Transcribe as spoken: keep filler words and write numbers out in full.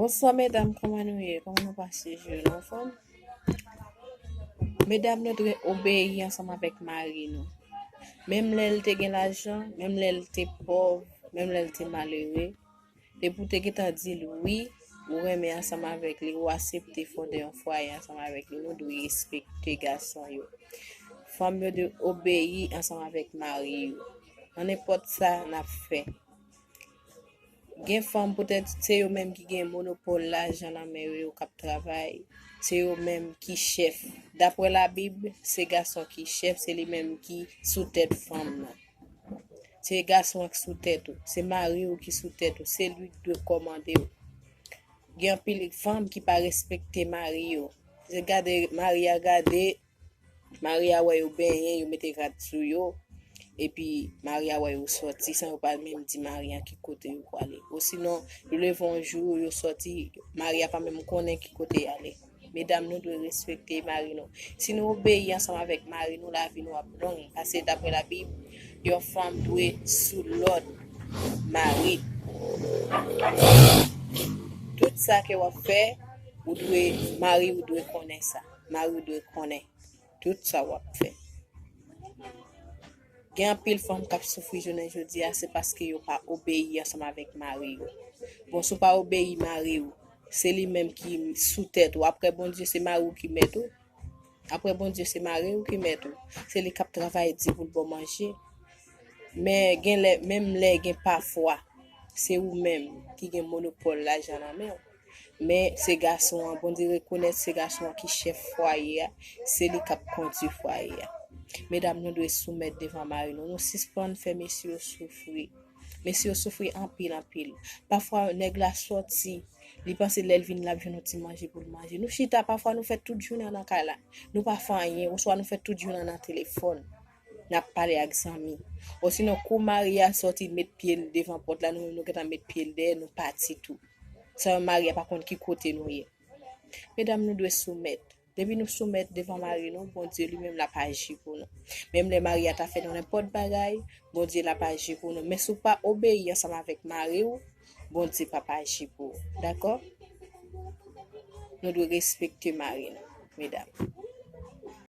Bonswa medam, kòman nou ye? Kòman nou pase jou nou anfòm? Medam, nou dwe obeyi ansanm avèk mari nou. Menm lè l te gen lajan, menm lè l te pòv, menm lè l te malere, depi w te gentan di l wi, ou renmen ansanm avèk li, ou aksepte fonde yon fwaye ansanm avèk li, nou dwe respekte gason yo. Fanm yo dwe obeyi ansanm avèk mari yo nan nenpòt sa n ap fè. Gen fanm poutèt se yo menm ki gen monopòl lajan nan men yo, yo k ap travay, se yo menm ki chèf. Daprè Labib, se gason ki chèf, se li menm ki sou tèt fanm nan. Se gason an ki sou tèt ou, se mari w ki sou tèt ou, se li ki dwe kòmande w. Gen anpil fanm ki pa respekte mari yo. Se gade mari a gade, mari a wè yo benyen, yo mete rad sou yo, epi mari a wè yo sòti san yo pa menm di mari a ki kote yo prale. Osinon, yo leve yon jou, yo sòti, mari a pa menm konnen ki kote y ale. Medam, nou dwe respekte mari nou. Si nou obeyi ansanm avèk mari nou, lavi nou ap long. Paske daprè Labib, yon fanm dwe sou lòd mari. Tout sa ke w ap fè, ou dwe, mari ou dwe konnen sa. Mari ou dwe konnen tout sa w ap fè. Gen anpil fanm k ap soufri jounen jodi a, se paske yo pa obeyi ansanm avèk mari yo. Bon, si w pa obeyi mari w, se li menm ki sou tèt ou. Apre Bondye, se mari w ki mèt ou. Apre Bondye, se mari w ki mèt ou. Se li k ap travay di pou l ba w manje. Men gen lè, menm lè gen pafwa, se ou menm ki gen monopòl lajan nan men w. Men se gason an, Bondye rekonèt se gason an ki chèf fwaye a, se li k ap kondui fwaye a. Medam, nou dwe soumèt devan mari nou. Nou sispann fè mesye yo soufri. Mesye yo soufri anpil, anpil. Pafwa, nèg la sòti, li panse lè l vini, l ap jwenn yon ti manje pou l manje. Nou chita, pafwa, nou fè tout jounen an nan kay la. Nou pa fè anyen, oswa nou fè tout jounen an nan telefòn. N ap pale ak zanmi. Osinon, kou mari a sòti, met pye l devan pòt la, nou menm nou gentan met pye l dèyè, nou pati tou. San mari a pa konn ki kote nou ye. Medam, nou dwe soumèt. Depi nou soumèt devan mari nou, Bondye li menm l ap aji pou nou. Menm lè mari a ta fè nou nenpòt bagay, Bondye l ap aji pou nou. Men si w pa obeyi ansanm avèk mari w, Bondye p ap aji pou ou. Dakò? Nou dwe respekte mari nou, medam.